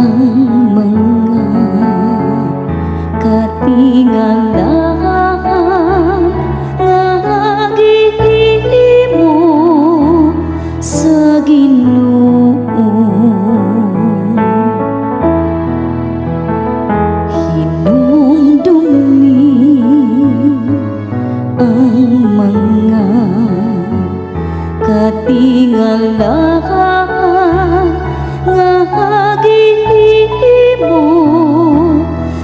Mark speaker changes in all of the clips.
Speaker 1: Ang mga katingalahan nga gihimo sa Ginoo. Hinumdumi ang mga katingalahan nga gihimo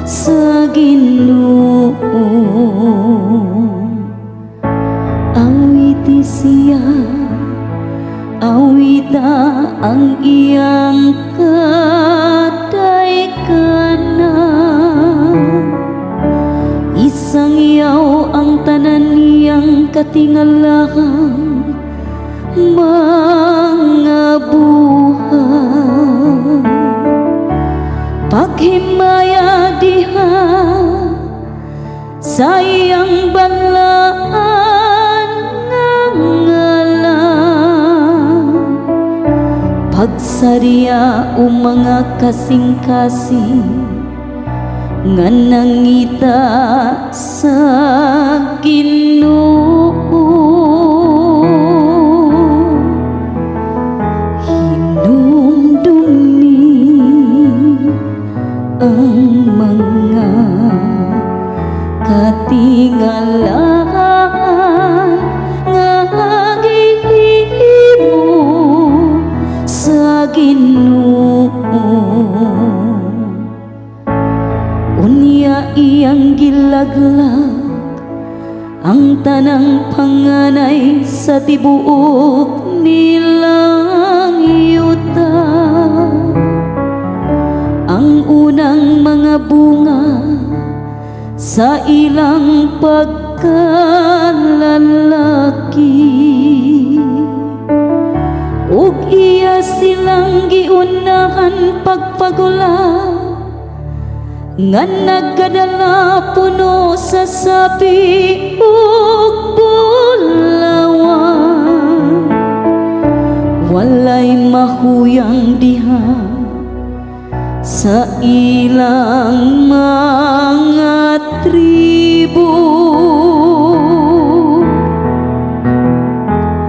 Speaker 1: sa Ginoo. Awiti siya, awita ang iyang kadaykanan. Isangyaw ang tanan niyang katingalahang mga buhat. Paghimaya diha sa iyang balaan nga ngalan. Pagsariya o mga kasing-kasing nga nangita sa Ginoo. Hinumdumi ang mga katingalahan nga gihimo sa Ginoo. Unya iyang gilaglag ang tanang panganay sa tibuok nilang yuta, ang unang mga bunga sa ilang pagkalalaki, ug iya silang giunahan pagpagula nga nagkadala puno sa sapi ug bulawan. Walay mahuyang diha sa ilang mga tribo.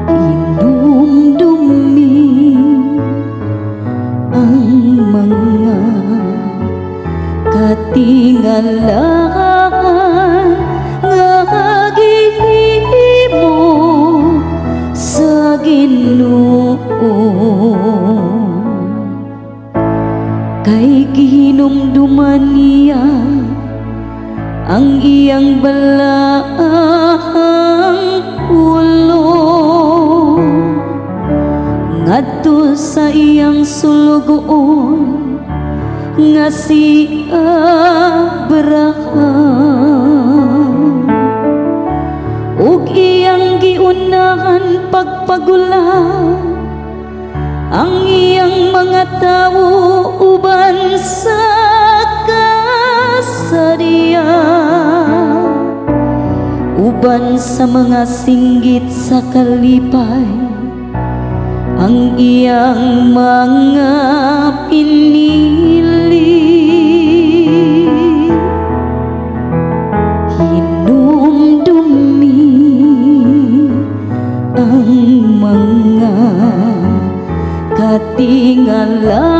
Speaker 1: Hinumdumi ang mga katingalahan nga gihimo sa Ginoo. Kay gihinumduman niya ang iyang balaang pulong ngadto sa iyang sulugoon nga si Abraham, ug iyang giunahan pagpagula ang iyang mga tawo uban sa kasarian, uban sa mga singgit sa kalipay ang iyang mga pinili. Hinumdumi ang mga katingalahan.